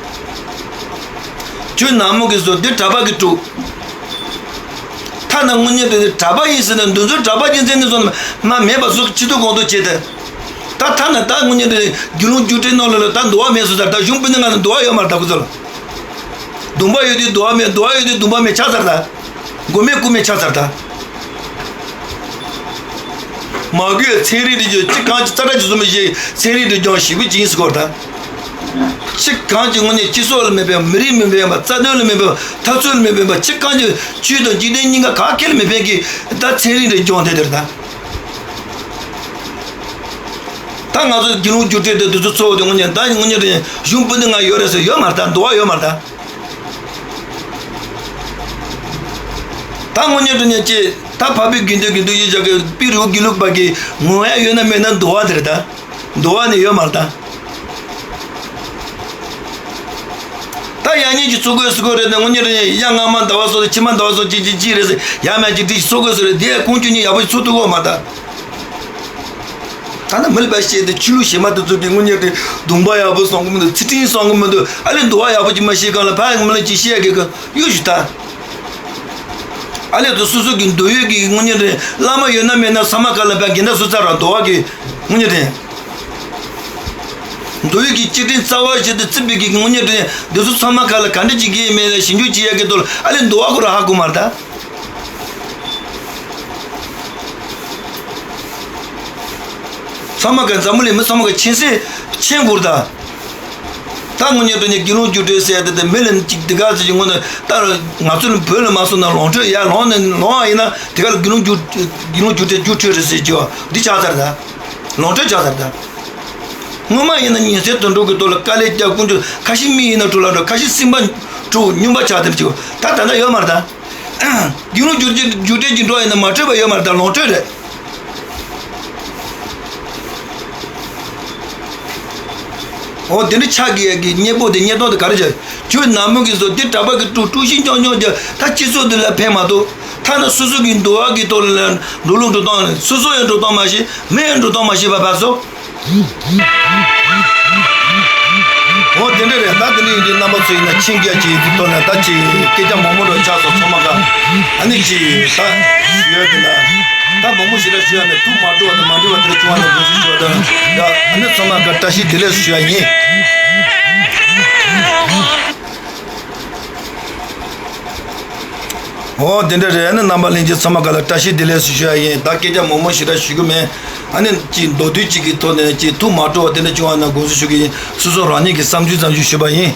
ཁྱོད་ནག་མོ་གི་བཟོ་འདི་གྲྭ་པ་གི་དཀྲུག་ཐ་ན་དངོས་གནས་དེ་གྲྭ་པ་ཡིན་ཟེར་ནས་འདི་ཚོ་གྲྭ་པ་རྒྱུ་མཚན་ནི་བཟོ་མ་མེད་པ་སོགས་སྤྱི་ཚོགས་གོང་དུ་བྱས་ཏེ། ད་ཐ་ན་ད་དངོས་གནས་དེ་དགེ་སློང་རྒྱུགས་སྤྲོད་ནང་ལོགས་ལ་ད་འདུལ་བ་མེད་སོང་ཟེར། ད་གཞུང་དཔོན་ནི་ང་ལ་འདུལ་བ་ཡོད་མ་རེད་ད་ཁོ་ཚོ་ལ། སྡོམ་པ་ཡོད་དུས་འདུལ་བ་མེད། འདུལ་བ་ཡོད་དུས་སྡོམ་པ་མེད་ཆགས་ཚར་ད། མགོ་མེད་རྐུ་མེད་ཆགས་ཚར་ད། མ་དགོས་ཚན་རིག་འདི་ཚོ་གཅིག་གང་ཅི་རྩ་ཁྲ་ཅི་བཟོ་མི་ཤེས། ཚན་རིག་འདི་སྦྱོང་ཞིབ་པོ་ཅིག་ཡིན་ཟེར་གོ་ད། གཅིག་གང་ཅི་དངོས་གནས་སྤྱི་ཚོགས་ལ་མི་ཕན་པ། མི་རིགས་མི་ཕན་པ། རྩ་དོན་ལ་མི་ཕན་པ། འཐབ་རྩོད་ལ་མི་ཕན་པ། གཅིག་གང་ཅི་ཆོས་དང་འཇིག་རྟེན་གཉིས་ཀ་ག་གེ་ལ་མི་ཕན་གི་ད་ཚན་རིག་འདི་སྦྱོང་དེ་དེར་ད། ད་ང་ཚོ་དགེ་སློང་རྒྱུགས་སྤྲོད་དེ་འདི་ཚོ་ཚོ་དེ་དངོས་གནས་ད་དངོས་གནས་དེ་གཞུང་དཔོན་དེ་ང་ཡོད་རེད་ཟེར་ཡོད་མ་རེད་ད། འདུལ་བ་ཡོད་མ་རེད་ད། ད་དངོས་གནས་དྲང་གནས་ཀྱི་ད་འཕགས་པའི་དགེ་འདུན་དགེ་འདུན་ཡིན་བྱ་གི་པི་རུ་དགེ་ལུགས་པ་གི་ངོ་ཡ་ཡོད་ན་མེད་ན་འདུལ་བ་དེ་རེད་ད། འདུལ་བ་ནི་ཡོད་མ་རེད་ད། ད་ཡང་སྙིང་གི་ཚོ་གོས་སུ་གོ་རེད་ན་དངོས་གནས་དྲང་གནས་ཡ་སྔ་མ་ཟླ་བ་སོགས་ཕྱི་མ་ཟླ་བ་སོགས་ཅི་ཅི་ཅི་རེད་ཟེར་ཡ་མ་ཅི་ཏི་ཚོ་གོས་སུ་རེད་དེ་ཁོང་ཁྱོད་གཉིས་ཡག་པོ་ཚོ་ཐུག་གོ་མ་ད། ད་ནི་མི་ལ་བ་བཤད་དེ་ཆོས་ལུགས་གཞན་མ་དེ་ཚོ་གི་དངོས་གནས་དྲང་གདུང་པ་ཡག་པོ་སོང་གི་མི་འདུག་ཚུལ་ཁྲིམས་སོང་གི་མི་འདུག་ཨ་ལས་འདུལ་བ་ཡག་པོ་ཅིག་མ་ཤེས་གང་ལ་ཕ་མི་ལ་ཅིག་བཤད་གི་གི་གཡུག་ཞུ་ད། ཨ་ལས་དུ་སོ་སོ་གི་འདོད་ཡོད་ཀྱི་དངོས་གནས་རེད། བླ་མ་ཡོད་ན་མེད་ན་ཚང་མ་ག་ལ་བས་འགལ་ཟླ་སུ་ཚར་ར་འདུལ་བ་གི་དངོས་གནས་རེད། མདོ་དབུས་ཀྱི་སྤྱི་དོན་རྩ་བ་བྱས་ཏེ་བརྩིས་པའི་གི་དངོས་གནས་དྲང་གནས་འདི་ཚོ་ཚང་མ་ག་ལ་ག་འདྲ་ཅིག་གི་མེད་ལ་ཞིབ་འཇུག་བྱེད་ཡ་གི་ཐོག་ལ་ཨ་ལས་འདུལ་བ་ཁོ་རང་ཧ་གོ་མ་རེད་ད། ཚང་མ་ག་འཛམ་བུ་གླིང་མི་ཚང་མ་ག་མཁྱེན་གསལ་མཁྱེན་དགོས་རེད་ད། ད་དངོས་གནས་དྲང་གནས་དགེ་སློང་རྒྱུ་འབྲས་ཟེར་ཡ་དེ་དེ་མི་ལ་ཅིག་འདི་ག་ཟེར་གྱི་དངོས་གནས་ད་ང་ཚོ་ལ་བོད་ལ་མ་སོང་ན་ལོངས་སྤྱོད་ཡར་ལོངས་ནས་ལོངས་ཡིན་ན་དེ་ག་ལ་དགེ་སློང་རྒྱུ་དགེ་སློང་རྒྱུ་འབྲས་རྒྱུ་འཕྲོད་རེད་ཟེར་གྱི་འདི་ཆགས་ཚར་ད། ལོངས་སྤྱོད་ཆགས་ཚར་ད། སྔོན་མ་ཡིན་ན་ཉིན་མཚན་དུད་འགྲོ་གི་ཐོག་ལ་དཀའ་ལས་རྒྱབ་ཀུན་སྤྱོད་ཁ་ཤས་མི་ཡིན་ན་འགྲོ་ལ་འགྲོ་ཁ་ཤས་སེམས་པ་འགྲོ་སྨྱོན་པ་ཆགས་དེ་འདྲ་ཅིག་ད་ད་ལྟ་ཡོད་མ་རེད་ད། དགེ་སློང་རྒྱུ་རྒྱུ་འབྲས་ཀྱི་འགྲོ་ཡིན་ན་མ་འཕྲོད་པ་ཡོད་མ་རེད་ད་ལོངས་སྤྱོད་རེད། འོ་དེ་འདྲ་ཆགས་ཀྱི་ཡ་གི་གཉེན་པོ་དེ་གཉེན་སྟོང་དེ་ག་རེ་བྱ། ཁྱོད་ནག་མོ་གི་བཟོ་དེ་གྲྭ་པ་གི་དཀྲུག་དཀྲུག་ཤིང་རྐྱང་རྐྱང་རྒྱབ་ད་སྤྱི་ཚོགས་འདི་ལ་ཕན་མ་ཐོགས། ཐ་ན་སོ་སོ་གི་འདུལ་བ་གི་ཐོག་ལ་འགྲོ་ལུགས་འགྲོ་སྟངས་ལ་སོ་སོ་ཡང་འགྲོ་སྟངས་མ་ཤེས་མི་ཡང་འགྲོ་སྟངས་མ་ཤེས་པ་བབས་སོ། འོ་དེ་འདྲ་རེད་ད། དེ་འདྲ་ཡིན་དུས་རྣམ་པ་ཚོ་ཡིན་ན་ཆིང་རྒྱ་ཅིག་དེ་ཐོག་ནས་ད་ཅིག་སྐད་ཆ་མང་པོ་འགྲོ་ཆགས་སོང་ཚང་མ་ག་ཨ་ནི་ཅིག་ད་ཞུ་ཡ་དེ་ལ་ད་མང་པོ་ཞེ་དྲག་ཞུ་ཡ་མེད། ཐུགས་མ་སྤྲོ་བ་དང་མ་འགྲིག་པ་དེ་འདྲ་བྱུང་བ་ན་དགོངས་ཞུ་ཞུ་བ་དང་ད་ཨ་ནི་ཚང་མ་ག་བཀྲ་ཤིས་བདེ་ལེགས་ཞུ་ཡ་ཡིན། འོ་དེ་འདྲ་རེད། ཨ་ནི་རྣམ་པ་ལྷན་རྒྱས་ཚང་མ་ག་ལ་བཀྲ་ཤིས་བདེ་ལེགས་སུ་ཞུ་ཡ་ཡིན། ད་སྐད་ཆ་མང་མང་ཞེ་དྲག་ཞུ་གི་མེད། ཨ་ནི་ཅིག་མདོར་བསྡུས་ཅིག་གི་ཐོག་ནས་ཅིག་ཐུགས་མ་སྤྲོ་བ་དེ་འདྲ་བྱུང་བ་ན་དགོངས་སུ་ཞུ་གི་ཡིན། སོ་སོ་རང་ཉིད་ཀྱི་བསམ་ཚུལ་ཙམ་ཞིག་ཞུས་པ་ཡིན།